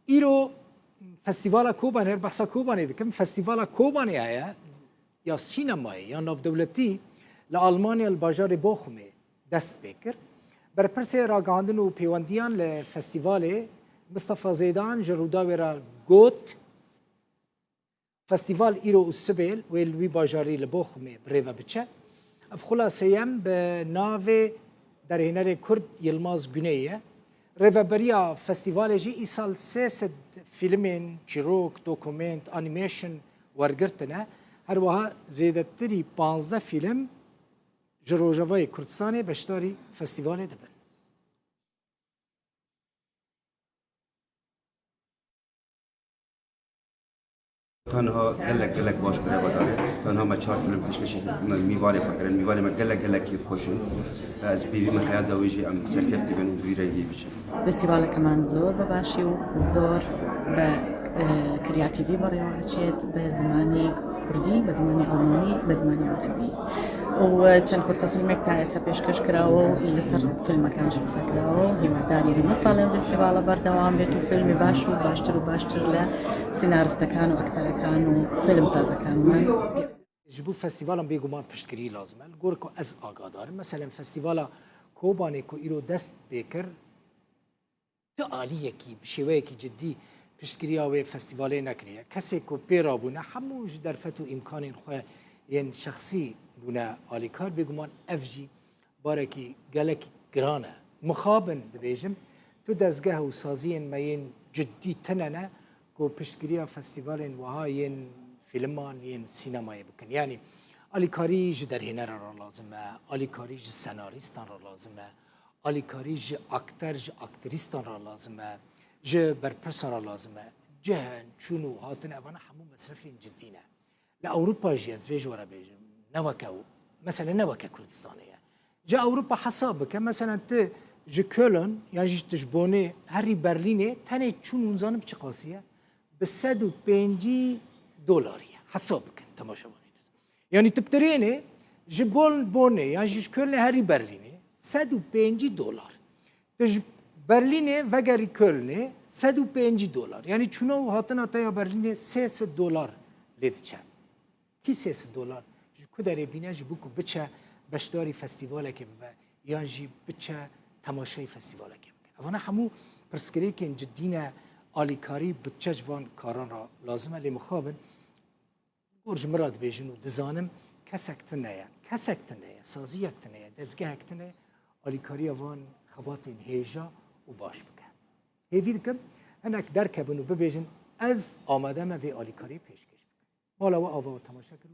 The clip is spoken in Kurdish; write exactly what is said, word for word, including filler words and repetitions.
Îro Festîvala Kobanê, behsa Kobanê dikim, Festîvala Kobanê heye ya sînemayê ya navdewletî li Almanya li bajarê Bochumê dest pê kir. Berpirsê ragihandin û pêwendiyan li festîvalê Mistefa Zêdan ji Rûdawê re got, Festîval îro û sibê wê li wî bajarî li Bochumê bi rê ve biçe. Ev xulase yem bi navê derhênerê Kurd Yilmaz Güney ye. Rêveberiya festîvalê jî îsal sê sed fîlmên çîrok, dokument, animation wergirtine. Her wiha zêdetirî panzdeh fîlm ji Rojavayê Kurdistanê beşdarî festîvalê dibin. Tenha gelek gelek baş birêvedar e. Tenha me çar film pêşkêşî me mîvanê xwe kirin. Mîvanê me gelek gelek kêfxweş in. Ez pêvî me heya dawî jî em serkeftî bin û bi vî rengî biçin. Festîvaleke me zor bi başî û zor bi e, kreatîvî bi rêwa diçêt, bi zimanê kurdî, bi zimanê almanî, bi zimanê erebî. û çend kurtefîlmek ta êse pêşkêş kirawe û li ser filmekan jî qise kirawe û hîwadarî li nû salên festîvala berdewam bêt û filmê baş û baştir û baştir li senaristekan û akterekan û filmsazekana me. Ji bo festîvalan bêguman piştgirî lazim e. Li gor ku ez agadar im, meselen festîvala Kobanê ku îro dest pê kir, tu aliyekî, bi şêweyekî cidî piştgiriya wê festîvalê nekiriye. Kesê ku pê rabûne, hemû ji derfet û îmkanên xwe yên şexsî bûne alîkar, bêguman ev jî barekî gelekî giran e. Mixabin dibêjim, tu dezgeh û saziyên me yên cidî tune ne ku piştgiriya festîvalên wiha yên fîlman, yên sînemayê bikin. Yanî alîkarî ji derhêneran re lazim e, alîkarî ji senarîstan re lazim e, alîkarî ji akter, ji aktrîstan re lazim e, ji berpirsan re lazim e. Cih in, çûn û hatin, evana hemû mesrefên cidî ne. Li Ewropa jî ez vê ji we re bêjim, ne weke, mesele ne weke Kurdistanê ye. Ji Ewropa hesab bike, meselen tu ji Köln yan jî tu ji Bonê herî Berlînê, tenê çûn û nizanim çiqasî ye, bi sed û pêncî dolarî ye. Hesab bikin temaşevanê. Yanî tu bi trênê ji Bon, Bonê yan jî ji Kölnê herî Berlînê sed û pêncî dolar. Tu ji Berlînê vegerî Kölnê sed û pêncî dolar. Yanî çûna û hatina te ya Berlînê sê sed dolar lê diçe. Kî sê sed dolar ji ku derê bîne ji bo ku biçe beşdarî festîvalekê bibe yan jî biçe temaşeyê festîvalekê bike? Evana hemû pirsgirêkên cidî ne, alîkarî, budçe ji van karan re lazim e, lê mixabin Gor ji min re dibêjin û dizanim kesek tune ye, kesek tune ye, saziyek tune ye, dezgehek tune ye, alîkariya van xebatên hêja û baş bike. Hêvî dikim hinek derkevin û bibêjin, ez amade me vê alîkariyê pêşkêş bikim. Mala we ava we temaşe kir û